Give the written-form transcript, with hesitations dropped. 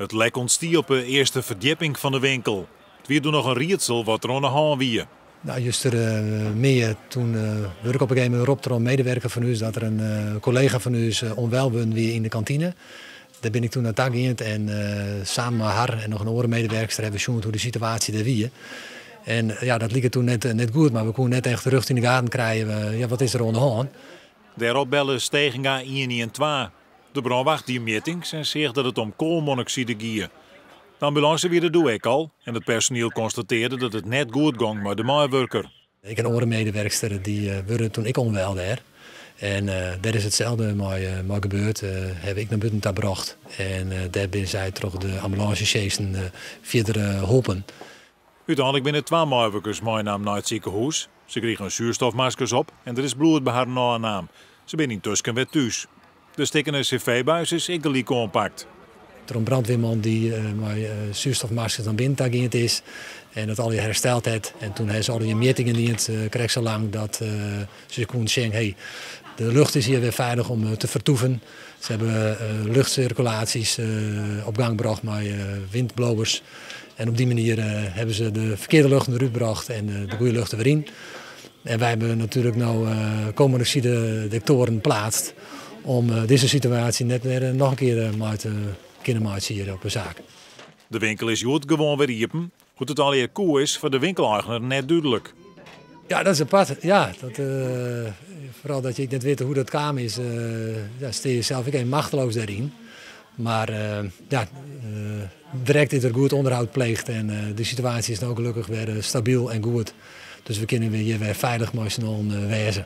It lek ûntstie op de earste ferdjipping fan de winkel. It wie doe noch in riedsel wat der oan de hân wie. Nou, justermiddag toen wurd ik op een gegeven moment ropt troch in medewerker fan ús dat der in kollega fan ús ûnwel wurden wie yn de kantine. Dêr bin ik toen nei ta gien en samen mei har en noch in oare medewerkster hawwe we sjoen hoe de situaasje dêr wie. En ja, dat like toen net goed, mar we koene net echt rjocht yn de gaten krije, ja, wat is der oan de hân. Dêrop belle Stegenga 112. De brânwacht die mjittings en seach dat it om koalmonokside gie. De ambulânse wie der doe ek al en it personiel konstatearre dat it net goed gong mei de meiwurker. Ik en oare medewerkster dy wurde toen ek ûnwel dêr. En dêr is itselde mei gebeurd. Hawwe ik nei bûten ta brocht. En dêr binne sy troch de ambulânsjesjesten fierder holpen. Uteinlik binne twa meiwurkers meinaam nei it sikehûs. Se krigen soerstofmaskers op en der is bloed by harren ôfnaam. Se binne yntusken wer thús. De stikkene cv-buis is ek gelyk oanpakt. Troch in brandweerman dy't mei soerstofmaskers nei binnen ta gien is en dat allegear hersteld hat. En toen ha se allegear mjittingen dien, krekt sa lang dat se koene sjen, hey, de lucht is hjir wer feilich om te fertoeven. Se hawwe luchtsirkulaasjes op gang brocht mei windblowers. En op dy manier hawwe se de ferkearde lucht derút brocht en de goede lucht der wer yn. En wy hawwe natuerlik no koolmonoxidedetektoaren pleatst om dizze situaasje net wer noch in kear mei te kinnen meitsjen hjir op de saak. De winkel is hjoed gewoan wer iepen. Hoe't it allegear koe is foar de winkeleigener net dúdlik. Ja, dat is apart. Ja, foaral dat je ek net witte hoe't dat kaam is, ja, steane je sels ek even machteloos dêryn. Mar ja, direkt is der goed ûnderhâld pleegd en de situaasje is no gelokkich wer stabyl en goed. Dus we kinne hjir wer feilich mei syn allen wêze.